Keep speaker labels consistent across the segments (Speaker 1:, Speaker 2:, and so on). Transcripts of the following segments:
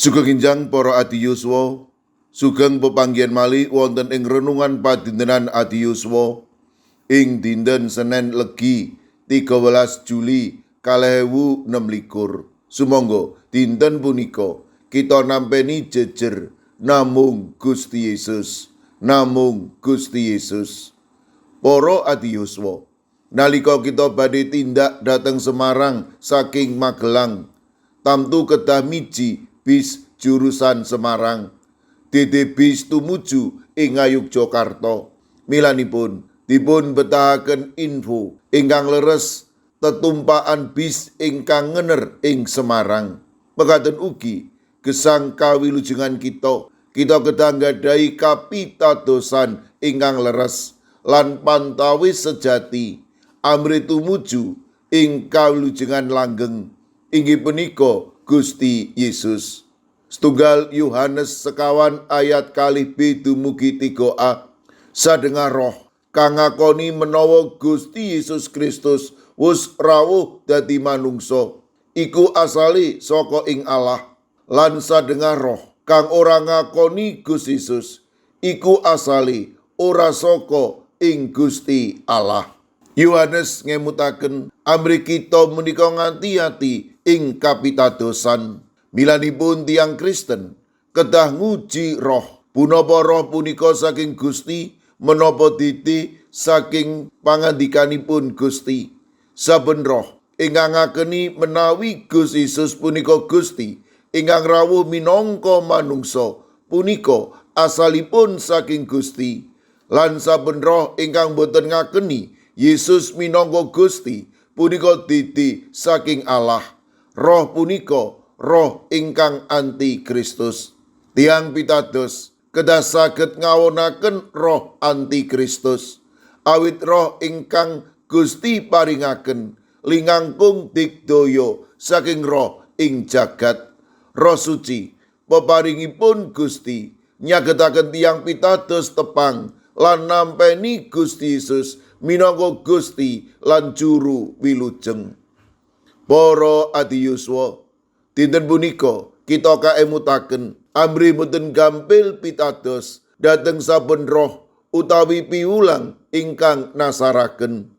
Speaker 1: Sugeng enjang para adi yuswa, sugeng pepanggihan malih wonten ing renungan padintenan adi yuswa ing dinten Senen Legi 13 Juli 2026. Sumangga dinten punika kita nampeni jejer namung Gusti Yesus, namung Gusti Yesus. Para adi yuswa, nalika kita badhe tindak dhateng Semarang saking Magelang, tamtu kedah miji bis jurusan Semarang. Dede bis tumuju ing Ngayogyakarta. Milanipun dipun betahaken info ingkang leres tetumpakan bis ingkang ngener ing Semarang. Mekaten ugi gesang kawilujengan kita, kita kedah nggadahi kapitadosan ingkang leres lan pantawis sejati amrih tumuju ing kawilujengan langgeng, inggih punika Gusti Yesus. Setunggal Yohanes 4 ayat 2b dumugi 3a, sadengah roh kang ngakoni menawa Gusti Yesus Kristus wus rawuh dadi manungsa iku asale saka ing Allah, lan sadengah roh kang ora ngakoni Gusti Yesus iku asale ora saka ing Gusti Allah. Yohanes ngemutaken amrih kita menika nganti-ati ing kapitadosan. Milanipun tiyang Kristen kedah nguji roh, punapa roh punika saking Gusti menapa didi saking pangandikanipun Gusti. Saben roh ingkang ngakeni menawi Gusti Yesus punika Gusti ingkang rawuh minangka manungsa punika asalipun saking Gusti, lan saben roh ingkang boten ngakeni Yesus minangka Gusti punika didi saking Allah. Roh punika roh ingkang anti Kristus. Tiang pitados kedah saged ngawonaken roh anti Kristus. Awit roh ingkang Gusti paringaken lingangkung digdaya saking roh ing jagat. Roh suci peparingipun Gusti nyagetaken tiang pitados tepang lan nampeni Gusti Yesus minangka Gusti lan juru wilujeng. Para adi yuswa, dinten punika kita kaemutaken amrih mboten gampil pitados dhateng saben roh utawi piwulang ingkang nasaraken.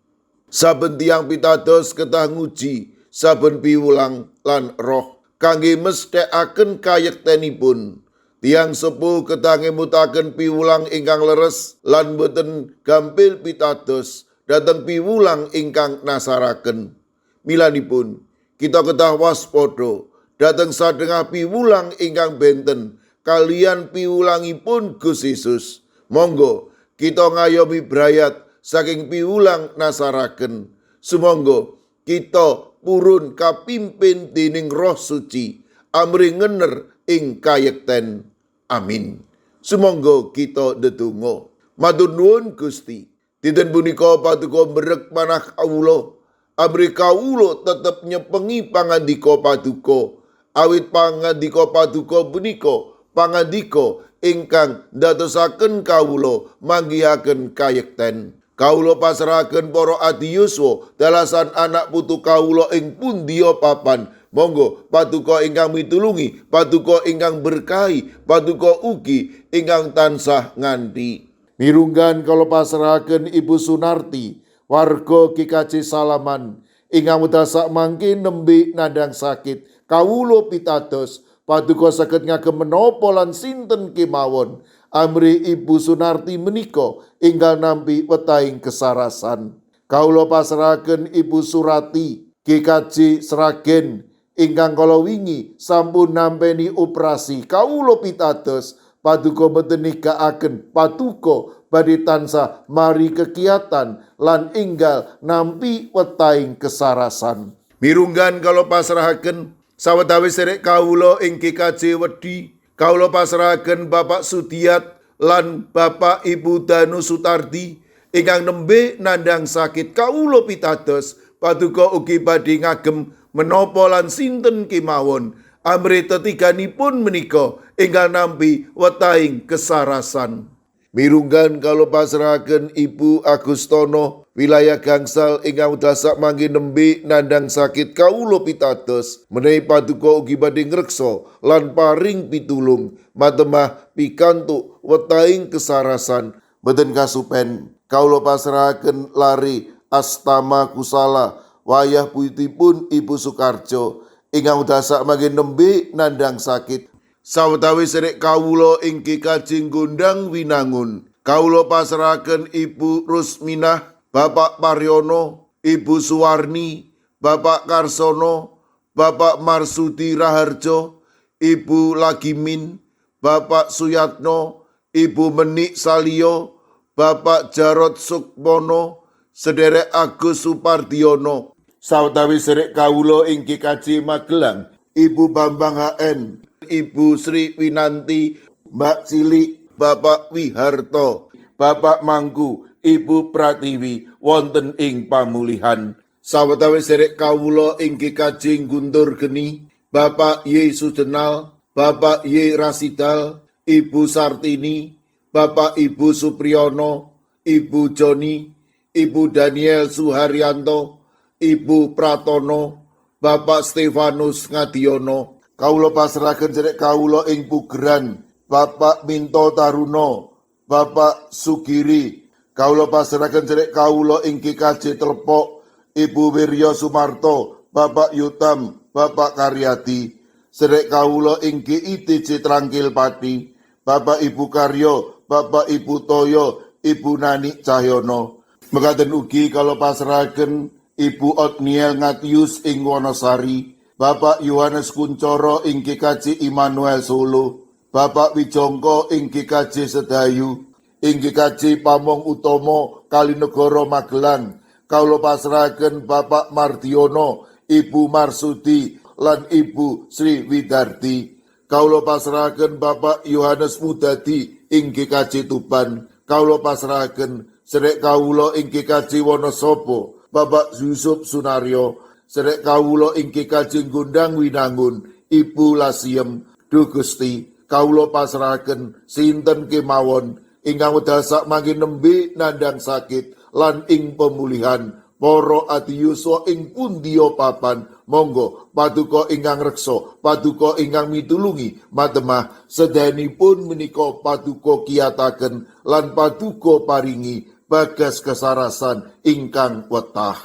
Speaker 1: Saben tiyang pitados kedah nguji saben piwulang lan roh kangge mesthekaken kayektenipun. Tiyang sepuh kedah ngemutaken piwulang ingkang leres lan boten gampil pitados dhateng piwulang ingkang nasaraken. Milanipun kita kedah waspada dhateng sadengah piwulang ingkang benten kaliyan piwulangipun Gusti Yesus. Monggo kita ngayomi brayat saking piwulang nasaraken. Sumangga kita purun kapimpin dening Roh Suci amrih ngener ing kayekten. Amin. Sumangga kita ndedonga. Matur nuwun Gusti. Dinten punika paduka mbrek manah kawula. Amrih kawula tetep nyepengi pangandika paduka. Awit pangandika paduka punika pangandika ingkang ndadosaken kawula manggihaken kayekten. Kawula pasrahaken para adi yuswa dalasan anak putu kawula ing pundiya papan. Monggo paduka ingkang mitulungi, paduka ingkang berkahi, paduka ugi ingkang tansah nganti. Mirunggan kawula pasrahaken Ibu Sunarti, warga GKJ Salaman, ingkang wekdal sakmangke nembe nandhang sakit. Kawula pitados paduka saged ngagem menapa lan sinten kemawon amrih Ibu Sunarti menika enggal nampi wetahing kesarasan. Kawula pasrahaken Ibu Surati GKJ Sragen ingkang kala wingi sampun nampeni operasi. Kawula pitados paduka boten nigakaken, paduka badhe tansah mari kegiatan lan enggal nampi wetahing kesarasan. Mirunggan kawula pasrahaken sawetawis serek kawula ing GKJ Wedi. Kawula pasrahaken Bapak Sudiat lan Bapak Ibu Danu Sutardi ingkang nembe nandhang sakit. Kawula pitados paduka ugi badhe ngagem menapa lan sinten kemawon amrih tetiganipun menika enggal nampi wetahing kesarasan. Mirunggan kawula pasrahaken Ibu Agustono Wilayah gangsal ingkang wekdal sakmangke nembe nandhang sakit kawula pitados menawi paduka ugi badhe ngreksa lan paring pitulung matemah pikantuk wetahing kesarasan. Boten kasupen kawula pasrahaken lari Astama Kusala wayah putipun Ibu Sukarjo ingkang wekdal sakmangke nembe nandhang sakit. Sawetawis sedherek kawula ing GKJ Gondang Winangun, kawula pasrahaken Ibu Rusminah, Bapak Paryono, Ibu Suwarni, Bapak Karsono, Bapak Marsudi Raharjo, Ibu Lagimin, Bapak Suyatno, Ibu Menik Salio, Bapak Jarod Sukmono, Sederek Agus Supardiono. Sawetawis sedherek kawula ing GKJ Magelang, Ibu Bambang HN, Ibu Sri Winanti, Mbak Cilik, Bapak Wiharto, Bapak Mangku, Ibu Pratiwi wonten ing pamulihan. Sawetawis sedherek kawula ing GKJ Guntur Geni, Bapak Y Sujenal, Bapak Y Rasidal, Ibu Sartini, Bapak Ibu Supriyono, Ibu Joni, Ibu Daniel Suharyanto, Ibu Pratono, Bapak Stefanus Ngadiono. Kawula pasrahaken sedherek kawula ing Pugeran, Bapak Minto Taruno, Bapak Sugiri. Kawula pasrahaken sedherek kawula ing GKJ Telepok, Ibu Wirya Sumarto, Bapak Yutam, Bapak Karyadi. Sedherek kawula ing GITJ Trangkil Pati, Bapak Ibu Karyo, Bapak Ibu Toyo, Ibu Nani Cahyono. Mekaten ugi kawula pasrahaken Ibu Otniel Ngatius ing Wonosari, Bapak Yohanes Kuncoro ing GKJ Immanuel Solo, Bapak Wijongko ing GKJ Sedayu, ing GKJ Pamong Utomo Kalinegoro Magelang. Kawula pasrahaken Bapak Mardiono, Ibu Marsudi lan Ibu Sri Widarti. Kawula pasrahaken Bapak Yohanes Mudadi ing GKJ Tuban. Kawula pasrahaken sedherek kawula ing GKJ Wonosobo, Bapak Yusuf Sunaryo. Sedherek kawula ing GKJ Gondang Winangun, Ibu Lasiem. Duh Gusti, kawula pasrahaken sinten kemawon ingkang wekdal sakmangke nembe nandhang sakit lan ing pemulihan para adiyuswa ing pundiya papan. Monggo paduka ingkang reksa, paduka ingkang mitulungi matemah sedayanipun menika paduka kiyataken lan paduka paringi bagas kesarasan ingkang wetah.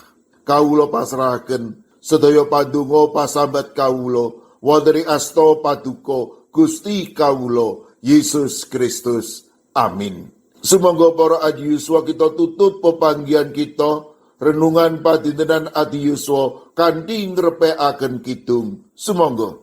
Speaker 1: Kawula pasrahaken sedaya pandonga pasambat kawula wonten ing asta paduka Gusti kawula Yesus Kristus. Amin. Sumangga para adiyuswa kita tutup pepanggihan kita renungan padintenan adiyuswa kanthi ngrepekaken kidung. Sumangga.